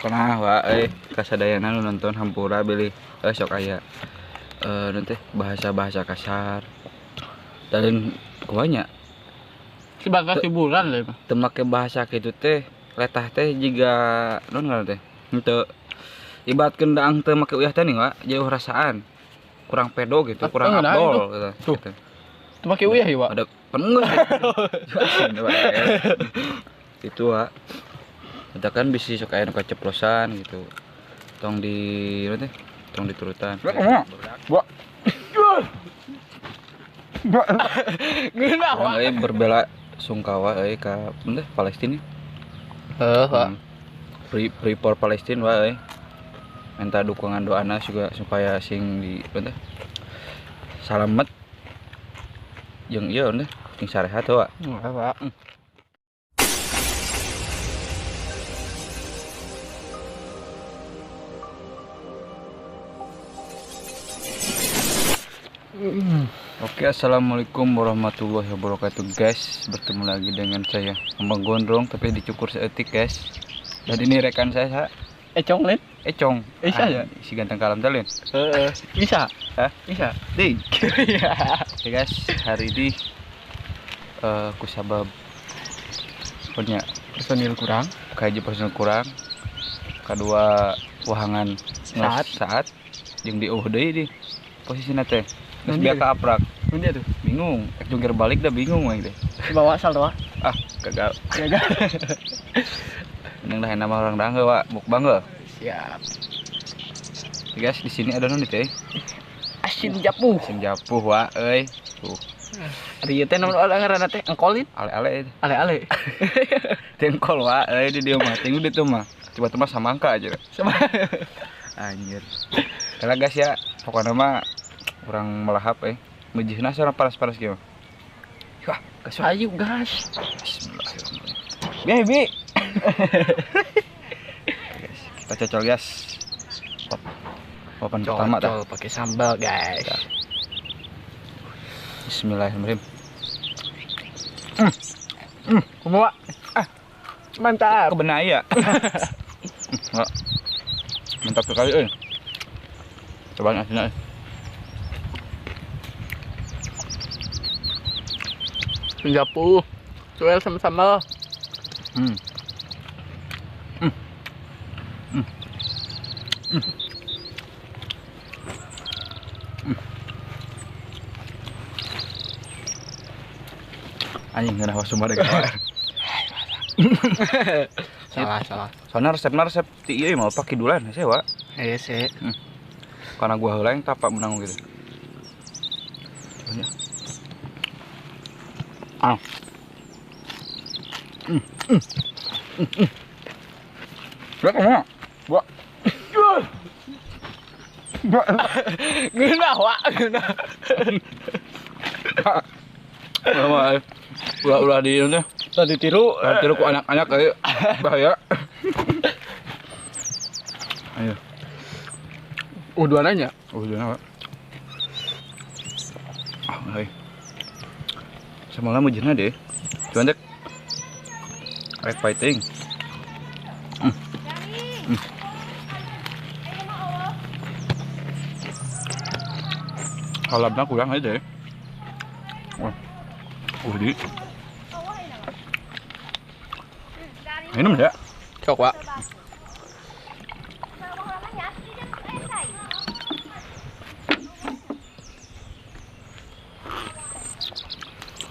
Pokona wa euy kasadayana nu nonton hampura bilih sok aya nanti bahasa-bahasa kasar. Dan kuanya sebagai hiburan lah teu make bahasa kitu teh letah teh jiga non ngaran teh henteu ibaratkeun daang teu make uyah teh nih wa jauh rasaan kurang pedo gitu, kurang abdol gitu. Tuh. Teu make uyah ieu wa ada penunggu. Itu wa kita kan bisa sok aya nu kaceplosan gitu. Tong di teh tong diturutan. Wa. Ngeunah wa. Berbela sungkawa euy ka teh Palestina. Heuh, Pak. Free for Palestine wa euy. Minta dukungan doana juga supaya sing di teh salamet jeung ieu teh sing sarehat wa. Heeh, Pak. Oke, assalamualaikum warahmatullahi wabarakatuh guys. Bertemu lagi dengan saya Abang Gondrong, tapi dicukur seetik guys. Dan ini rekan saya Econg Lin. Econg. Bisa ya? Si ganteng kalam teh Lin. Heeh. Bisa. Hah? Bisa. Ding. Oke guys, hari ini kusabab punya personil kurang, kayak personil kurang. Kedua wahangan saat jeung dieuh deui di posisina teh. Terus biar keaprak. Dia tuh bingung, jungkir balik dah bingung we teh. Bawa sal doa. Ah, gagal. Gagal. Mending lah nama orang dangge, Pak. Mukbang ge. Siap. Guys, di sini ada non teh. Asin japuh. Asin japuh, Wak euy. Tuh. Ari ieu teh naon ngaranna teh? Engkolin? Ale-ale. Ale-ale. Tengkol, Wak euy di dieu mah. Tengok di dieu mah. Coba teh mah samangka aja. Sama. Anjir. Kalau guys ya, pokoknya mah orang melahap mejihna seorang paras-paras gitu. Wah, gas. Ayo gas. Bismillahirrahmanirrahim. Baby. Guys, kita cocol guys. Papan pertama dah. Pakai sambal guys. Bismillahirrahmanirrahim. Kumaha? Ah. Mantap. Kebenai ya. Mantap sekali euy. Cobaan asinnya. Japuh, cuel sama sambal. Anjing ngeunah wasuma deh. Salah. Soalnya resep ti ieu mah pakidulan hese wa. Hese. Karena gua heula yang tapak menang gitu. Coba. Ah. Berapa? Gua. Ngeunah wa, ngeunah. Ulah di ini. Ulah ditiru. Ulah ditiru ku anak-anak euy. Bahaya. Ayo. Dua nanya. Dua nanya. Ah, euy. Semalam mujurna deh. Cuman dek. Rek fighting. Halabna kurang aja deh. Wah. Di. Minum ya? Cok, Pak.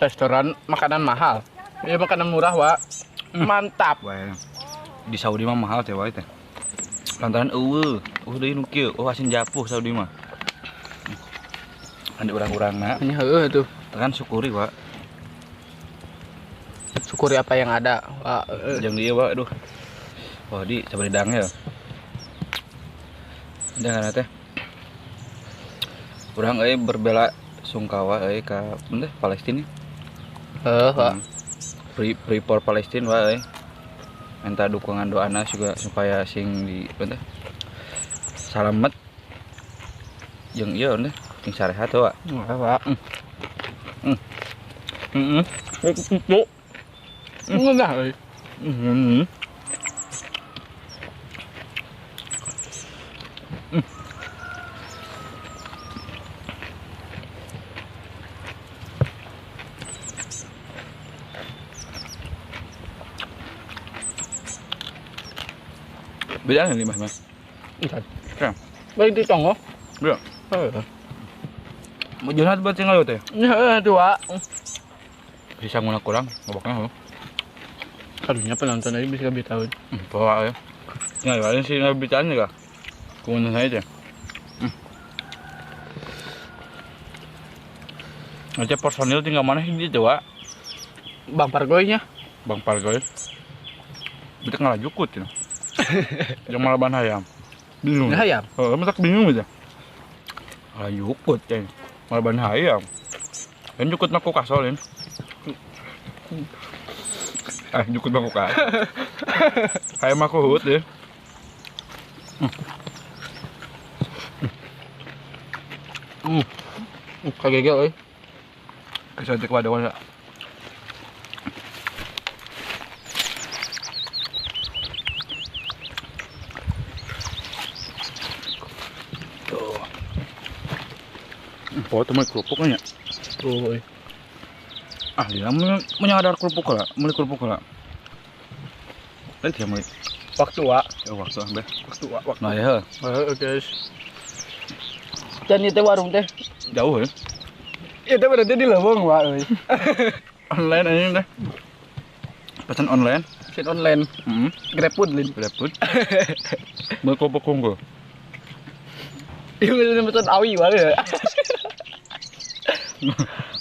Restoran makanan mahal. Ya makanan murah, Wak. Mantap. Wah. Di Saudi mah mahal teh, Wak teh. Lantaran eueuh, deui nu kieu, asin japuh Saudi mah. Andi urang-urangna. Nya heueuh tuh. Tekan syukuri, Wak. Syukuri apa yang ada, Wak. Jeung dieu, Wak, aduh. Wah, di sabari dang ya. Jangan teh. Urang euy berbela sungkawa euy ka teh Palestina. Heuh, Pak. Free for Palestine wa euy. Minta dukungan doana juga supaya sing di teh salamet jeung ieu teh sing sarehat wa. Heeh, Pak. Ngeunah euy. Beda nih mas. Enggak. Ya. Baik di tonggo. Iya. Heeh. Mau jalan buat tinggal teh. Heeh, dua. Bisa nguna kurang, ngoboknya heuh. Karunya penonton aja bisa lebih tahu. Bawa ya. Nggak ada sih nggak bicaranya kah? Kemudian saya aja. Aja personil tinggal mana sih dia coba? Bang Pargoynya. Bang Pargoy. Kita ngalah jukut ya. Yang malah ban hayam. Bingung. Hayam. Oh, tak bingung aja. Ngalah jukut ya. Malah ban hayam. Kan jukut mah kasolin. Ah, jukut mah kasol. Hayam mah kuhut ya. Kagegel euy. Kesantik wadah. Tuh. Oh, teman kerupuknya. Tuh. Ah, dia menyadar kerupuk lah, beli kerupuk lah. Lihat ya, beli. Waktu wa. Ya, waktu ambil. Waktu wa, waktu. Nah, ya. Heeh, guys. Dan itu warung teh jauh ya. Itu berarti di leuweung wa euy. Online aja deh. Pesan online. Pesan online. Heeh. GrabFood lin. GrabFood. Beli kerupuk unggul. Iya, pesan awi wae ya.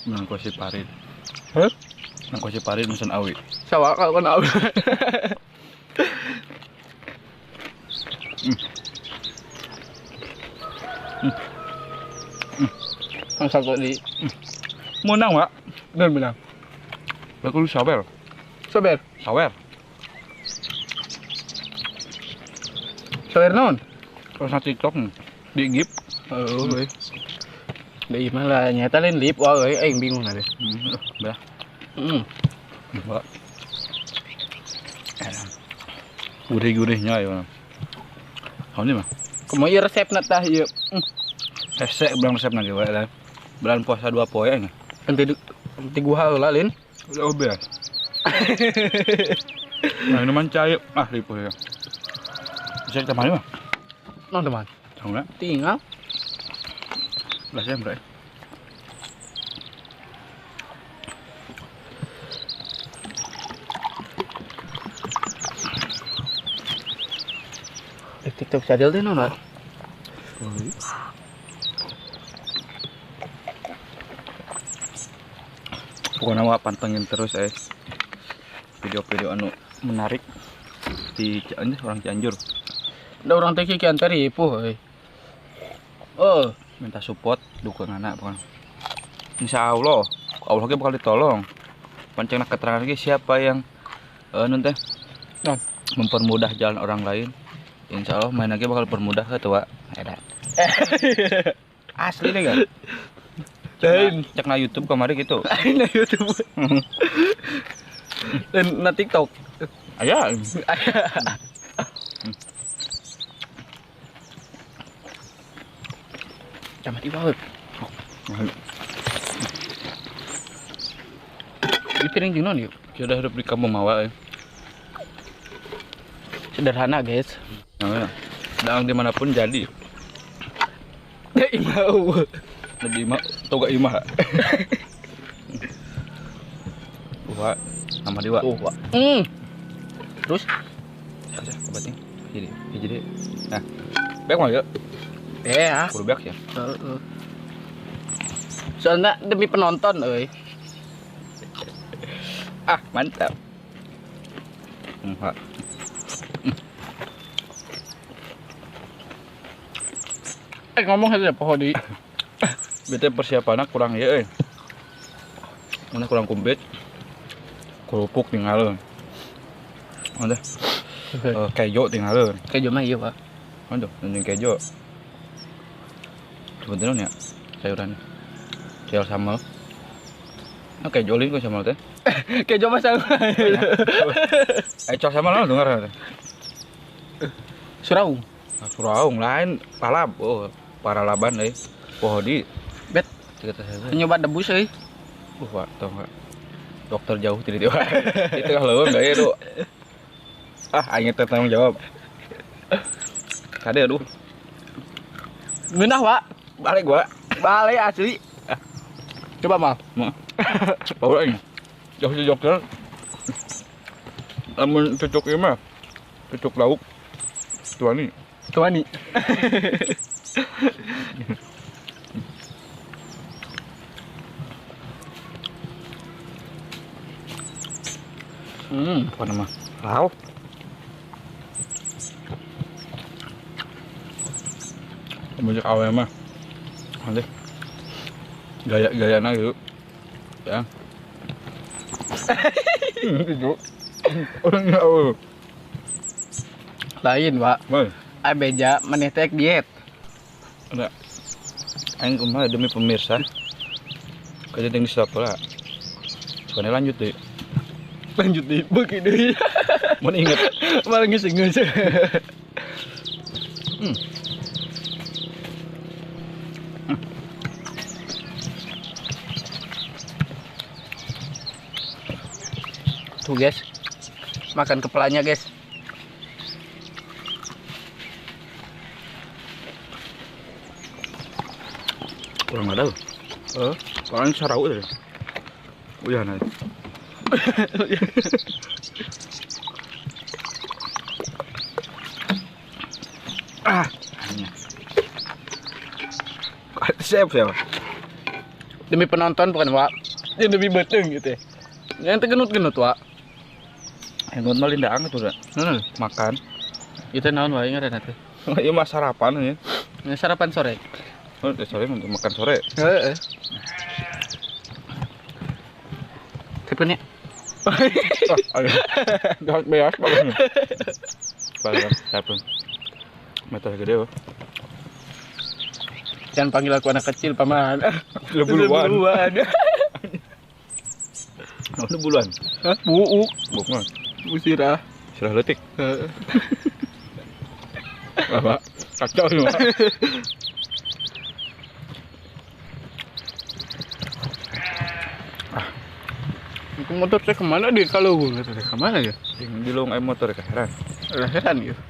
Nang kosi parit. Hah? Nang kosi parit mesen awi. Sawa kalau kan awi. Masa kok di menang, Pak. Dan menang. Aku sawer. Sawer. Sawer. Sawer naon? Terus na TikTok di gip. Heeh, euy. Di mah lah nyata lain lip wah euy aing bingung ada. Bah. Heeh. Mbak. Gurih-gurihnya ya. Kau ini mah. Kumaha ieu resepna tah ieu? Resep bilang resep lagi wae lah. Bulan puasa 2 poe ini. Ente gua heula lin. Udah obes. Nah, minuman cair. Ah, ripuh ya. Bisa kita mari mah. Non teman. Tahu enggak? Tinggal. Lah saya bro. TikTok sadel teh naon? Pokoknya wah pantengin terus video-video anu menarik di Cianjur, orang Cianjur. Da orang teh kikian teh ripuh euy. Oh, minta support dukungan anak pokoknya. Insya Allah, Allah ge bakal ditolong. Pancengna keterangan lagi siapa yang nun teh mempermudah jalan orang lain. Insya Allah main lagi bakal permudah ke tua. Edan. Asli nih kan? Cek na YouTube kemarin gitu. Na YouTube. Dan na TikTok. Aya. Camat iwak. Di piring jeung naon yuk? Kita hidup di kampung mawa ya. Sederhana guys. Nah, ya. Daang dimanapun jadi. Ya imau. Lebih imah, toga imah. Wah, nama dewa. Oh, wah. Terus? Ya, obatnya. Jadi, jadi. Nah, bek mau yuk? Ya. Kudu bek ya. Heeh. Soalnya demi penonton, euy. Ah, mantap. Pak. Ngomong aja poho di. Bete persiapannya kurang ya, Mana kurang komplit. Kerupuk tinggal. Ada. Kejo tinggal. Kejo mah iya, Pak. Aduh, nunjuk kejo. Kebetulan ya sayurannya. Sayur sambal. Nah, kejo lin kok sambal teh. Kejo mah sambal. Cok sambal lah dengar. Suraung. Suraung lain palab. Oh, para laban euy. Poho di bet nyoba debus euy. Pak, tau enggak. Dokter jauh tidak dewa. Di tengah leuweung deui itu. Ah, aing teh tanggung jawab. Kade aduh. Ngeunah, Pak. Balik gua. Balik asli. Coba mal. Bau aing. Jauh si Joker. Lamun cucuk ieu mah. Cucuk lauk. Tuani. Tuani. Apa nama? Lauk. Banyak awal mah. Nanti gaya-gayana gitu. Ya. Gitu. Orang enggak. Lain, Pak. Ai beja maneh teh diet. Enggak. Aing kumaha demi pemirsa. Kaja di stop lah. Soalnya lanjut deh. Lanjut deh, beuki deui. Mun inget. Malah geus-geus. Tuh guys, makan kepalanya guys. Kurang ada loh. Kurang sarau deh. Udah nanti. Ah, siap siapa? Demi penonton bukan Wak. Yang demi beteng gitu. Yang tergenut-genut Wak. Yang genut mah lindang tuh udah. Makan. Itu naon wae ngaranna teh? Ieu mah sarapan ya. Ini sarapan sore. Oh, sore untuk makan sore. Heeh. Tipenya. Ayo. Dah beas bagus. Bagus, siapa? Mata gede, Pak. Jangan panggil aku anak kecil, Paman. Lebuluan. Lu buluan? Hah? Buuk. Bukan. Sirah. Sirah letik. Bapak, kacau nih, Pak. Itu motor saya kemana deh kalau gue nggak tahu kemana ya? Yang di lung motor heran. Heran gitu.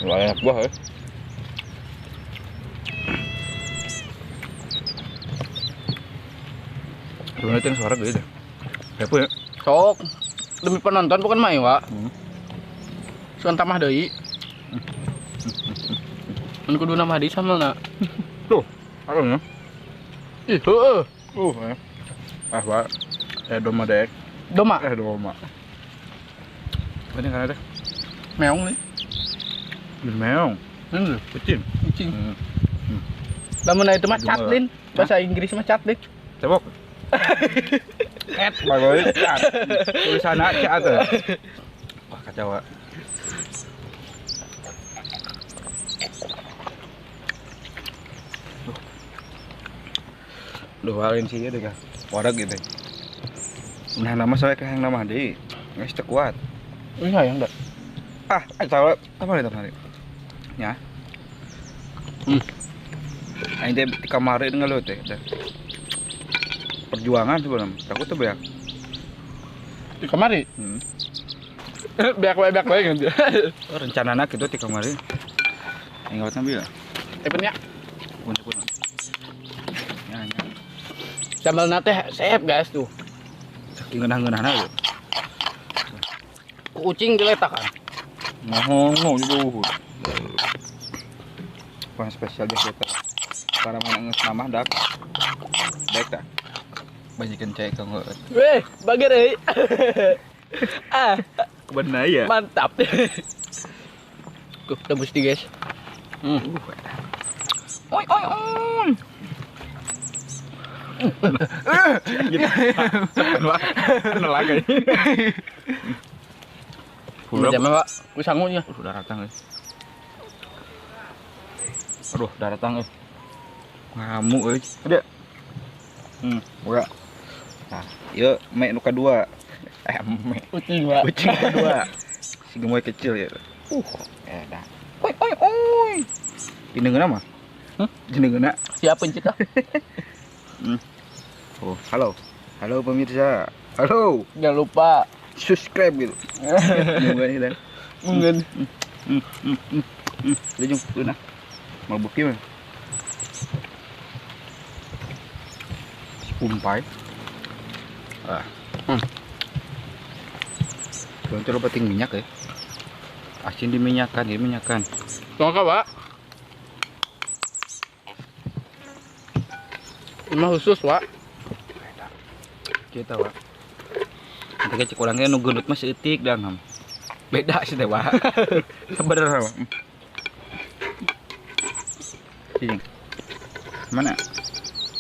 Layak buah ya. Belum ada yang suara gede deh. Kepo ya? Sok. Demi penonton bukan main, Wak. Suan tamah deui. Mun kudu nambah deui samelna. Tuh, apa ya? Ih, heueuh. Ah, Pak. Doma dek. Doma? Doma. Ini kan ada. Meong nih. Meong. Kucing. Kucing. Lamun itu mah catlin. Bahasa Inggris mah catlin. Cebok. Cat, bagus. Cat. Tulisannya cat. Wah, kacau, Pak. Duh, walin sih ya deh, Kak. Warak gitu. Nah, nama saya ke yang nama deui. Geus teu kuat. Ini hayang da. Ah, tahu apa itu tadi? Ya. Aing teh di kamari ngeluh teh. Perjuangan sebenarnya. Takut tuh beak. Di kamari? Beak wae gitu. Rencanana gitu di kamari. Aing ngawat ngambil. Tepen ya. Pun. Ya, ya. Sambal teh seep guys tuh. Saking ngeunah-ngeunahna ieu. Ku ucing diletakan. Ngohong juga. Pokoknya spesial deh kita. Para mana geus mamah dak. Dek tah. Banyakeun cai kanggo. Weh, bager euy. Ah, bener ya. Mantap. Tuh, tembus di guys. Oi oi oi. Gitu. Kenal lagi. Udah, Pak. Wis sangunya. Udah datang, guys. Aduh, udah datang, guys. Ngamuk, guys. Ada. Udah. Nah, ieu mek nu kadua. Mek. Ucing, Pak. Ucing kadua. Si gemoy kecil ya. Dah. Oi oi oi. Jenengeuna mah? Hah? Jenengeuna. Siapa pencet ah? Oh, halo. Halo pemirsa. Halo. Jangan lupa subscribe gitu. Mungkin. Mungkin. Lejung, nah. Mau bukti mah. Umpai. Ah. Jangan terlalu penting minyak ya. Asin diminyakan, diminyakan. Tunggu, Pak. Ini khusus, Pak. Kita, Pak. Nanti cek orangnya nu gendut mah seutik dan beda sih teh, Pak. Sebenarnya, Pak. Sini. Mana?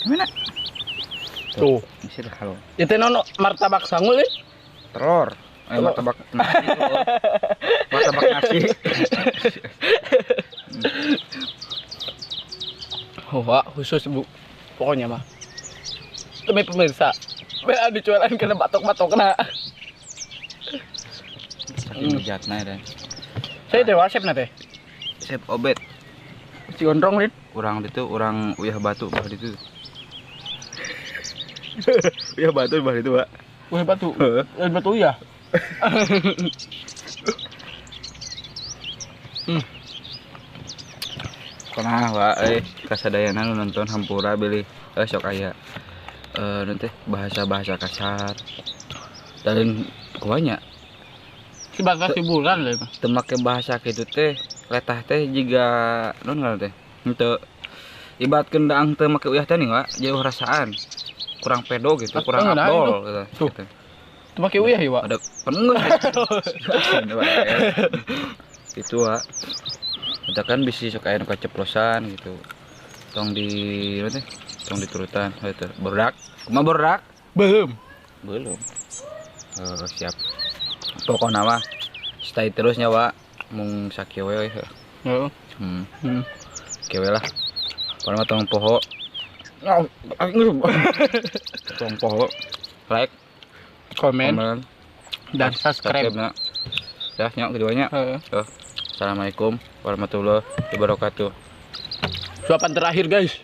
Mana? Tuh. Masih dah halo. Itu nono martabak sanggul ya? Telur. Martabak nasi. Martabak nasi. Oh, Pak, khusus Bu. Pokoknya mah. Demi pemirsa. Bea dicuelan kena batok-batok kena. Saking bejatna ya. Saya teh wasep na teh. Sep obet. Si gondrong lin. Urang ditu urang uyah batu bah ditu. Uyah batu bah ditu, Pak. Uyah batu. Uyah batu ya. Pernah, Pak, kasadayana nu nonton hampura bilih sok aya nanti bahasa-bahasa kasar. Dan kuanya sebagai hiburan lah. Teu make bahasa kitu teh, letah teh jiga non ngaran teh. Henteu ibaratkeun daang teu make uyah teh nih, Pak, jauh rasaan. Kurang pedo gitu, kurang abdol gitu. Tuh. Teu make uyah ya, Pak. Ada penuh. Itu, Pak. Kita kan bisi sok aya nu kaceplosan gitu. Tong di teh, tong diturutan gitu. Borak. Kumaha borak? Belum. Belum. Oh, siap. Pokokna mah stay terus nya, Pak. Mung sakieu we. Heeh. Kieu we lah. Pokokna mah tong poho. Tong poho. Like, komen, dan subscribe. Ya, nyok keduanya. Heeh. Assalamualaikum warahmatullahi wabarakatuh. Suapan terakhir, guys.